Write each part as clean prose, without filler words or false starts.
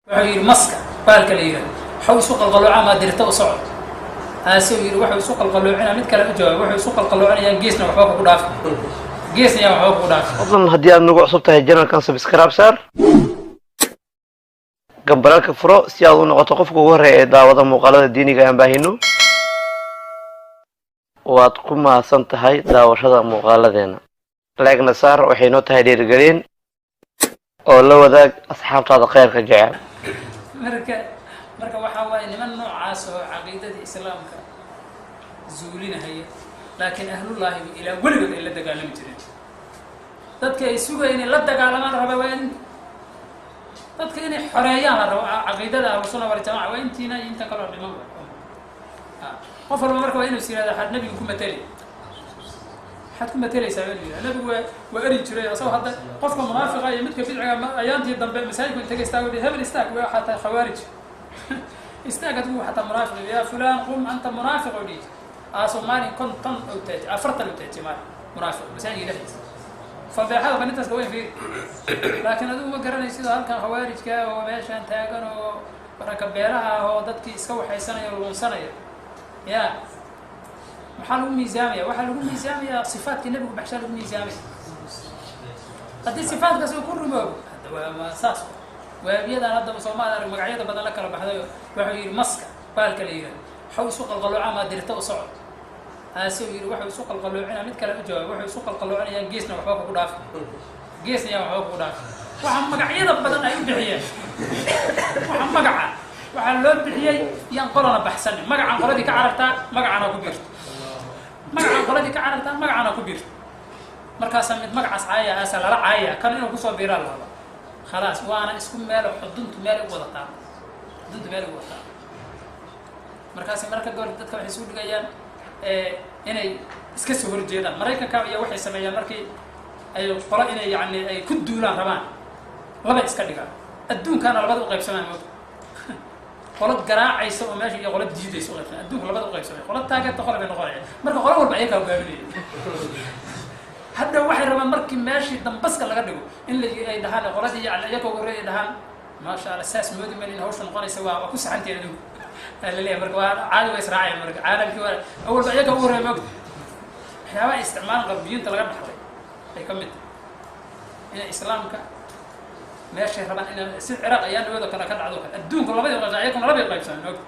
Wuxuu yidhi maska baalka la yidhahdo waxau isu qalqalooca maa dirta u socod aasuu yidhi waxuu isu qalqaloocina mid kale u jawaab wuxuu isu qalqaloocinayaa geesna waxba kugu dhaafi, geesna yaa waxba kugu dhaafi. Fadlan, haddii aad nagu cusub tahay channelkan, subscribe saar, gambaraalka furo si aad u noqoto qofka ugu horreeya ee daawada muuqaalada diiniga aan baahino. Waad ku mahadsan tahay daawashada muuqaaladeena. Like-na saar, waxay noo tahay dhiirigelin, oo la wadaag asxaabtaada khayrka jecel. Marka waxaa waaye niman noocaas oo caqiidadii islaamka zuulinahaya, laakiin ahlullaahi ilaa weligood ay la dagaalami jireen. Dadka ay sugaya inay la dagaalamaan raba waa in dadka inay xoreeyaan la rabo caqiidada ahlusunna waljamaca waa intiina iyo inta kaloo dhiman. Qof walba marka waa inuu is yihahda, waxaad nebiga ku mateli, maxaad ku matelaysaa? Waa inuu yihahda nebigu waa eri jiray asagoo hadda qofka munaafiqa iyo midka bidciga ayaantii dambe masaajidku intaga istaag, hebel istaag, waxaa tahay khawaarij, istaag adigu, xataa munaafiq, ya fulan qum anta munaafiq oo dhihi aasoo maalin 50 oo taaji, 40 oo taaji maalin munaafiq masaajidka dhexdiisa. Fadeexada banintaas ka weyn fiiri. Laakiin adigu ma garanaysid oo halkan khawaarijka oo meeshaan taagan oo baraka beelaha ah oo dadkii iska waxaysanaya o luunsanaya ya maxaa lagu miisaamaya? Waxaa lagu miisaamayaa sifaatkii nebigu baxshaa lagu miisaamaya. Haddii sifaatkaas uu ku rumoobo, hadda waa saas. Waabiyadan haddaba soomaali arag magacyada badan la kala baxdayo. Wuxuu yidhi maska baalka la yidhahdo waxau isu qalqalooca maa dirta u socod aasuu yidhi waxuu isu qalqaloocina mid kale u jawaab wuxuu isu qalqaloocinayaa geesna waxba kugu dhaafi, geesna yaa waxba kugu dhaafi. Waxa magacyada badan ay u bixiyeen, waxa magaca waxaa loo bixiyey yaan qolana baxsanin. Magacan qoladii ka carartaa magacana ku biirto, magacan qoladii ka carartaa magacana ku biirto. Markaasaa mid magacaas caaya aasa lala caaya kan inuu kusoo biiraa la rabaa. Khalaas, waana isku meelo, xuduntu meel u wadataa, xuduntu meel u wadataa. Markaasi marka gobol dadka waxay isu dhigayaan inay iska soo horjeedaan. Maraykanka iyo waxay sameeyaan markii ay qolo inay yani ay ku duulaan rabaan, laba iska dhigaan, adduunkaana labada uqaybsamaan moogta, qolo garaacaysa oo meesha iyo qolo diidaysa uqaybsamaan. Adduunka labada uqaybsamay, qolo taageerta qolo bay noqonaya. Marka qolo walba ayagaa hogaaminaya. Hadda waxay rabaan markii meeshii dambaska laga dhigo in la ay dhahaan qoladii yani iyagoo horey ay dhahaan, maasha Allah, saas moodi man in hawsha noqonaysa. Waa ku saxantiin adinku aa laleeyahay. Marka waa caadi, waa israacaya. Marka caalamkii waa awalba iyaga ugu horreya moogta. Waxyaabaha isticmaalan qarbiyiinta laga dhaxlay ay ka mid tahay inay islaamka meeshay rabaan ina si Ciraaq ayaa nawado kale ka dhacdo kale, adduunku labadii qaybsan, ayaguna labay qaybsamaan moogta.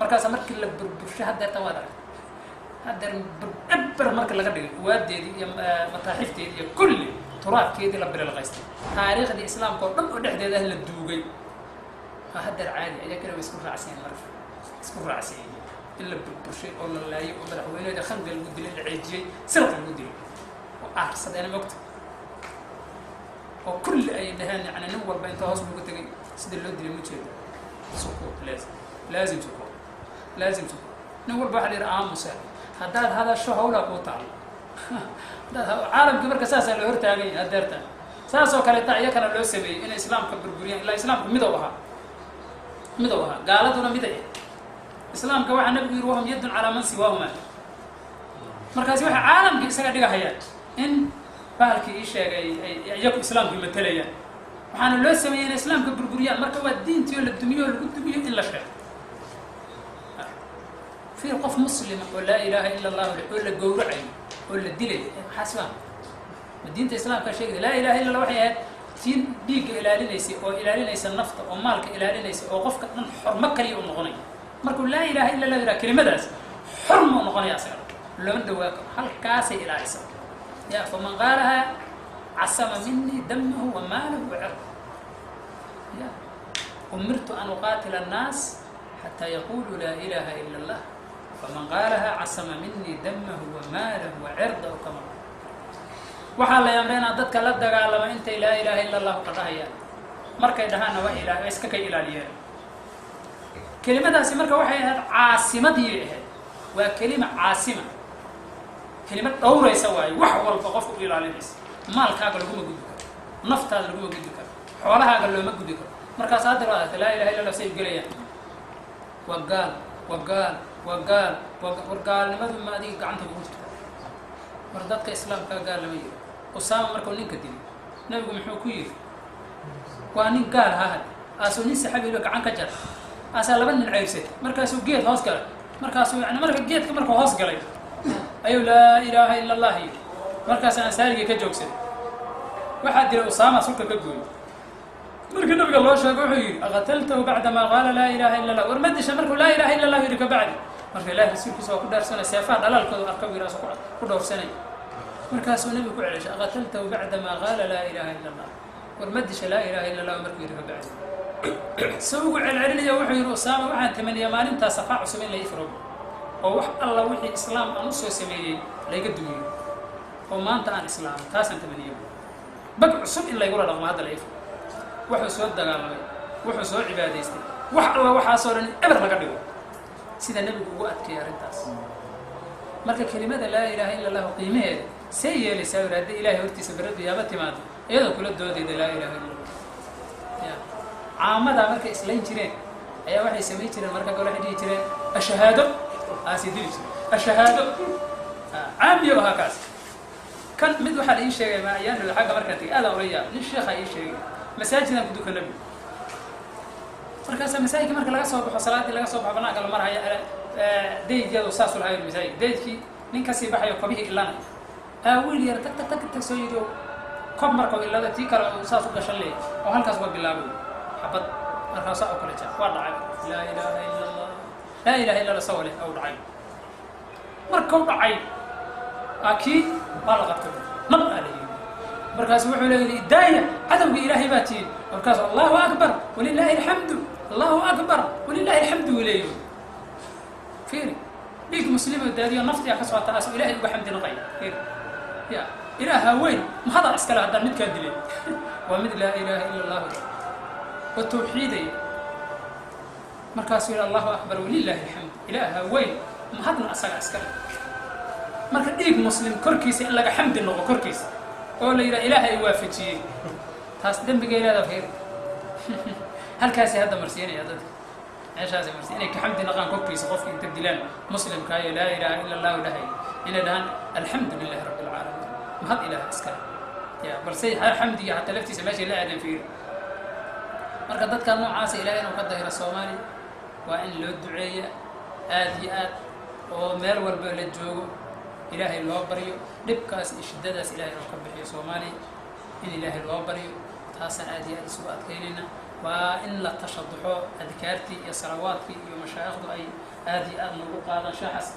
Markaasa markii la burbursho haddeerta waad aragtay, haddeer eber marka laga dhigay waadeedii iyo mataaxifteedii iyo kulli turaadkeedii la birilqaystay, taariikhdii islaamka oo dhan oo dhexdeeda ah la duugay, waa haddeer caadi. Ayagana way isku raacsanyaen, marka isku raacsanyaen in la burburshay oo la laayay oo madaxweyneeda khamri lagu dilay, la ceejiyey, sirqa lagu dilay oo aarsadeena mogta, oo kulli ay dhaheen yani nin walba inta hoos looga tegay sida loo dilay ma jeedo. Sukuut laazim, laazim sukuut, laazim sukuut. Nin walba waxa la yidhi aamusa, haddaad hadasho hawlaa kuu taalo. Haddaad caalamkii marka saasaa loo hortaagay hadeerta. Saas oo kaleeta iyakana loo sameeyey inay islaamka burburiyaan. Ilaa islaamku midow ahaa, midow ahaa, gaaladuna miday. Islaamka waxaa nabigu yidhi wahum yaddun calaa man siwaahuma. Markaasi waxay caalamkii isaga dhigahayaan in bahalkii ii sheegay ay iyaku islaamkii matelayaan. Waxaana loo sameeyey inay islaamka burburiyaan. Marka waa diintii oo la dumiyo oo lagu dumiyo in la sheego. Fiir, qof muslima oo laa ilaaha ila allahu leh oo la gowracayo oo la dilayo, maxaas waa ma diinta islaamkaa sheegaya? Laa ilaha illa allah waxay ahayd tiin dhiigga ilaalinaysay oo ilaalinaysa nafta oo maalka ilaalinaysa oo qofka dhan xormo kaliya u noqonaya. Markuu laa ilaha illa allah yidhaha, kelimadaas xorma u noqonaya, asaga looma dhawaa karo, halkaasay ilaalisa. Ya faman qaalahaa casama minii damahu wa maalahu wa cirdahu. Ya umirtu an uqaatila annaas xataa yaquluu laa ilaha ila allah, faman qaalahaa casama minii damahu wa maalahu wa cirdahu. Kama waxaa la amray inaan dadka la dagaalamo intay laa ilaha ila allahu ka dhahayaan. Markay dhahaanna waa ila iska kay ilaaliyeen kelimadaasi. Marka waxay ahayd caasimadii ahayd, waa kelima caasima, kelimad dhowraysa waayo, wax walba qofka u ilaalinaysa. Maalkaaga laguma gudbi karo, naftaada laguma gudbi karo, xoolahaaga looma gudbi karo. Markaas hadda waa aragta laa ilaha illa allah say u gelayaan, waa gaal, waa gaal, waa gaal, waa war gaalnimadu ma adiga gacanta kugu jirta? War dadka islaamkaa gaal lama yiri. Usaama markuu ninka dilay, nabigu muxuu ku yidhi? Waa nin gaal ahaa hadde. Aasuu nin saxaabi lo gacan ka jar, aasaa laba nin ceyrsay, markaasuu geed hoos galay, markaasuu yani marka geedka markuu hoos galay ayuu laa ilaaha ila allah yidhi. Markaas ansaarigii ka joogsaday, waxaa dira Usaama sulka ka gooyey. Markii nabiga loo sheego wuxuu yidhi aqataltahu bacdamaa qaala laa ilaaha illa allah, war ma disha markuu laa ilaha illa allah yidhi kabacdi? Marka ilahi rasuulkiisa waa ku dhaarsanay, seefaha dhalaalkooda arka buu yidhi, asoo ku dhowrsanay. Markaasuu nabigu ku celeshay aqataltahu bacdamaa qaala laa ilaaha illa allah, war ma disha laa ilaaha illa allah markuu yidhi kabacdi? Se ugu celcelinaya wuxuu yidhi Usaama, waxaan tamaniyaa maalintaa safaa cusub in la ii furo oo wax alla wixii islaam aan usoo sameeyey layga dumiyo oo maanta aan islaamo, taasaan tamaniya, bag cusub in laygula dhaqmo hadda la ii furo. Wuxuu soo dagaalamay, wuxuu soo cibaadaystay, wax alla waxaasoo dhan eber laga dhigo, sida nebigu ugu adkeeyay arrintaas. Marka kelimada laa ilaaha illa allahu qiimaheeda see yeelaysaa yidhi haddii ilaahay hortiisa berri qiyaamo timaado iyadoo kula doodayda laa ilaaha illa allah. Ya caamadaa markay islayn jireen ayaa waxay samayn jireen, marka gole waxay dhihi jireen ashahaado, aasay dili jireen ashahaado, caamiyo ahaa kaas. Kan mid waxaa la ii sheegay ma ayaan xagga markaan tegay aadaan ula yaab, nin sheekhaa ii sheegay masaajidaan ku dukan nabigu. Markaasaa masaajidka marka laga soo baxo, salaaddii laga soo baxo, banaanka la marhayo, daydiyadu saasu lahayo masaajid daydkii nin kasii baxayo kobihii ilanay, wiil yar tag tag tag tag soo yidhi oo kob markau ilada tii kale uu saas u gashan leeyay oo halkaas uga bilaabay xabad, markaasaa u kala jaa waa dhacay laa ilaaha illa allah, laa ilaha illa allah sawa leh au dhacay. Markau dhacay kii waa la qabtay, nab aa la yidhi. Markaasu wuxuu leeyahay idaaya cadowga ilaahay baa tihin. Markaasu allahu akbar walilaahi alxamdu, allahu akbar walilaahi alxamdu uu leeyahay. Fiiri dhiig muslimoo daadiyo naftiyaa ka socota aasuu ilaahay uga xamdi naqaya. Fiiri ya ilaaha weyn mahadaa iskale haddaan midkaan dilay, waa mid laa ilaaha ila allahu oo tawxiidaya. Markaasuu yihi allahu akbar walilaahi alxamdu, ilaaha weyn mahadna asaga iskale. Marka dhiig muslim korkiisa in laga xamdi noqo korkiisa oo la yidhaha ilaaha ay waafajiyey, taas dembigay leedaa. Fiiri halkaasay hadda marsiinaya dadka, meeshaasay marsiin inay ka xamdi naqaan korkiisa qofka inta dilaan muslimka iyo laa ilaaha illa allahu dhahay inay dhahaan alxamdu lilahi rabbi alcaalamiin, mahad ilaaha iskale. Ya balse xamdiga hataa laftiisa meeshay la aadeen fiiri. Marka dadka noocaasa ilahay inuu ka dahiro Soomaaliya waa in loo duceeya aad iyo aad, oo meel walba la joogo ilaahay loo baryo dhibkaas iyo shiddadaas ilahay inuu ka bixiyo Soomaaliya, in ilaahay loo baryo taasaan aad iyo aad isugu adkaynayna. Waa in la tashaduxo adkaartii iyo salawaadkii iyo mashaayikhdu ay aad iyo aad noogu qaadaan shaaxas.